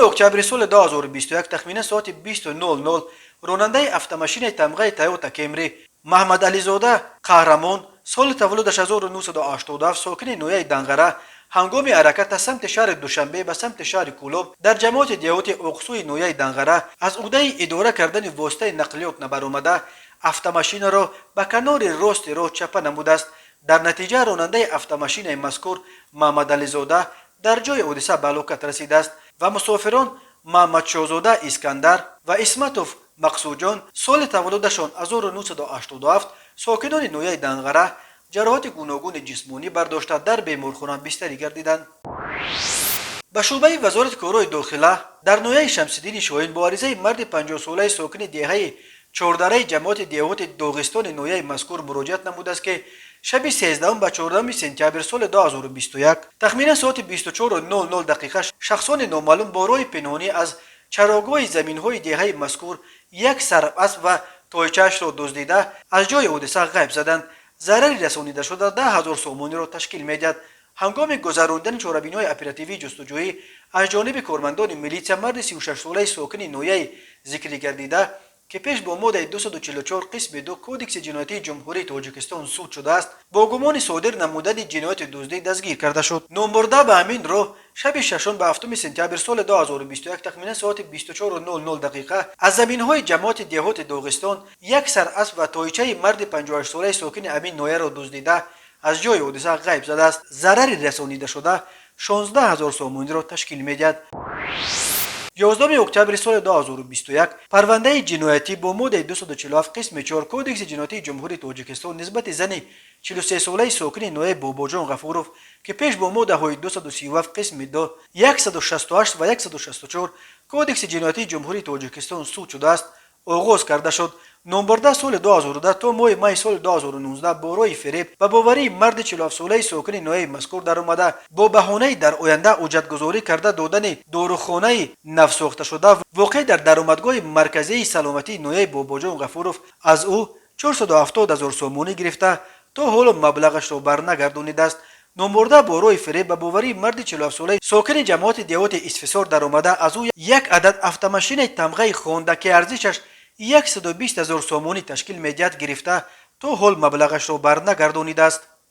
Октябри соли 2021, тахминан соати 20:00, ронандаи автомашинаи тамғаи Тойота Кемри Маҳмадализода Қаҳрамон, соли таваллудаш 1987, сокини ноҳияи Данғара, ҳангоми ҳаракат аз самти шаҳри Душанбе ба самти шаҳри Кӯлоб дар ҷамоати деҳоти Оқсӯи ноҳияи Данғара аз уҳдаи идора кардани воситаи нақлиёт набаромада, автомашинаро ба канори рости роҳ чапа намудааст. Дар натиҷа ронандаи автомашинаи мазкур Маҳмадализода дар ҷои ҳодиса ба ҳалокат расидааст ва мусофирон Маҳмадшоҳзода Искандар ва Исматов Мақсудҷон, соли таваллудашон 1987, сокинони ноҳияи Данғара, ҷароҳати гуногуни ҷисмонӣ бардошта, дар беморхона бистарӣ гардиданд. Ба шӯъбаи Вазорати корҳои дохила дар ноҳияи Шамсиддини Шоҳин бо аризаи марди 50-солаи сокини деҳаи Чордараи ҷамоати деҳоти Доғистони ноҳияи мазкур муроҷиат намудааст, ки шаби 13 ба 14 сентябр соли 2021, тахминан соати 24:00 дақиқа, шахсони номаълум бо роҳи пинҳонӣ аз чарогоҳи заминҳои деҳаи мазкур як сарасп ва тойчаашро дуздида, аз ҷои ҳодиса ғайб заданд. Зарари расонидашуда 10 000 сомониро ташкил медиҳад. Ҳангоми гузарондани чорабиниҳои оперативии ҷустуҷӯӣ аз ҷониби кормандони милитсия марди 36-солаи сокини ноҳияи зикрӣ гардида, ки пеш бо моддаи 244 қисми 2 Кодекси ҷиноятии Ҷумҳурии Тоҷикистон суд шудааст, бо гумони содир намудани ҷинояти дуздӣ дастгир карда шуд. Номбурда ба ҳамин роҳ шаби 6 ба 7 сентябр соли 2021, тахминан соати 24:00 дақиқа, аз заминҳои ҷамоати деҳоти Доғистон як сар асп ва тойчаи марди 58-солаи сокини ҳамин ноҳияро дуздида, аз ҷои ҳодиса ғайб задааст. Зарари расонидашуда 16 000 сомониро ташкил медиҳад. 11 октябри соли 2021 парвандаи ҷиноятӣ бо моддаи 247 қисми 4 Кодекси ҷиноятии Ҷумҳурии Тоҷикистон нисбати зани 43-солаи сокини ноҳияи Бобоҷон Ғафуров, ки пеш бо моддаҳои 237 қисми 2, 168 ва 164 Кодекси ҷиноятии Ҷумҳурии Тоҷикистон суд шудааст, оғоз карда шуд. Номбурда соли 2010 то моҳи майи соли 2019 бо роҳи фиреб ба боварии марди 47-солаи сокини ноҳияи мазкур даромада, бо баҳонаи дар оянда ҳуҷҷатгузорӣ карда додани дорухонаи навсохташуда, воқеъ дар даромадгоҳи марказии саломатии ноҳияи Бобоҷон Ғафуров, аз ӯ 470 ҳазор сомонӣ гирифта, то ҳоло маблағашро барнагардонидааст. Номбурда бо роҳи фиреб ба боварии марди 47-солаи сокини ҷамоати деҳоти Исфисор даромада, аз ӯ як адад автомашинаи тамғаи Хонда, ки арзишаш 120 ҳазор сомонӣ ташкил медиҳад, гирифта, то ҳол маблағашро барнагардонидааст.